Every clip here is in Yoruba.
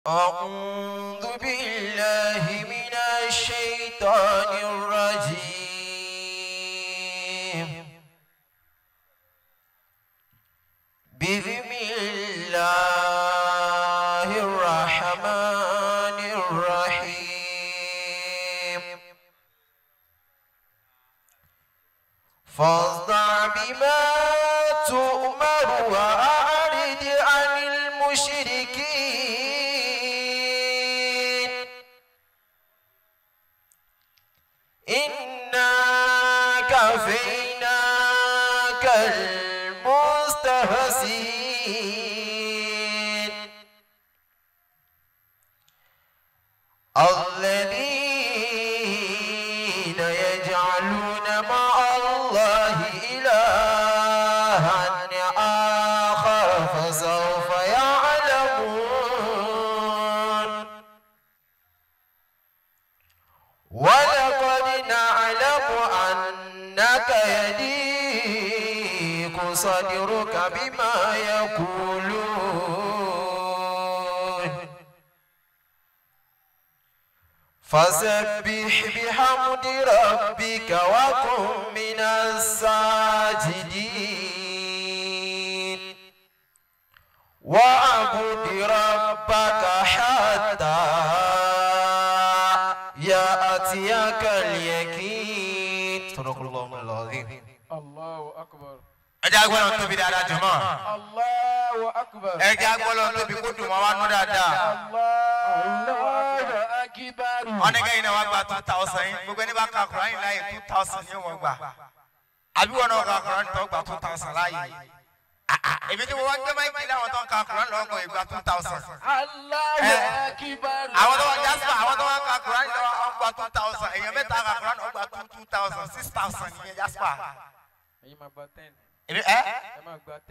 أعوذ بالله من الشيطان الرجيم. بسم الله الرحمن الرحيم. فاصدع بما تؤمر وأعرض عن المشركين. إنا كفيناك المستهزئين الذين يجعلون مع الله إلها آخر فسوف يعلمون. ولقد نعلم أنك يضيق صدرك بما يقولون. فسبح بحمد ربك وكن من الساجدين. واعبد ربك حتى يأتيك اليقين. صدق الله العظيم. الله أكبر. Ẹ jẹ́ agbọ́dọ̀ tóbi dáadáa jọ̀mọ́. Allahu akbar. Ẹ jẹ́ agbọ́dọ̀ tóbi kó dùn mọ́ wa nú dáadáa. Allahu akbar. Wọ́n ní kẹ́yìn náà wá gba 2000 yín. Gbogbo ẹni bá ka Kùránì láàyè 2000 ni wọ́n gbà. Àbí wọn náà ka Kùránì tó gba 2000 láàyè. Èmi tí mo wá gbé máìkì láwọn tó ń ka Kùránì lọ́wọ́ ìgbà 2000. Allahu akbar. Àwọn tó wá Jasper, àwọn tó wá ka Kùránì lọ́wọ́ wọ́n gba 2000. Èèyàn mẹ́ta ka Kùránì wọ́n gba 2000, 6000 nìyẹn Jasper. Ẹ̀yin máa gba 10.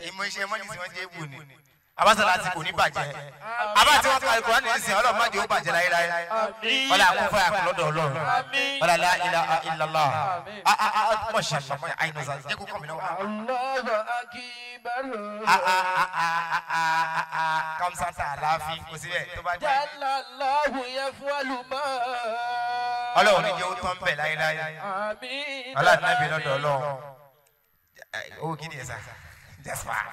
Ìmọ̀ iṣẹ́ mọ́ni sí wọ́n jẹ́ ebù ni abasala ti kò ní bàjẹ́ abá tí wọ́n ka Al-Qur'an ní ìsìn Ọlọ́run má jẹ́ ó bàjẹ́ láyéláyé. Ọlá àkúfà àkúlọ́dọ̀ Ọlọ́run. Ọlá la ilaha illallah. Mọ̀ ṣàṣà mọ̀ àyìnbó sàn jẹ́ kó kọ́ mi náà. Allahu akbar. Kamsata àláfin kò síbẹ̀ tó bá jẹ́. Jalallahu yaf'alu ma. Ọlọ́run ní jẹ́ ó tán bẹ̀ láyéláyé. Ọlá nàbí lọ́dọ̀ Ọlọ́run. Owó kí ni ẹ sá Jasper.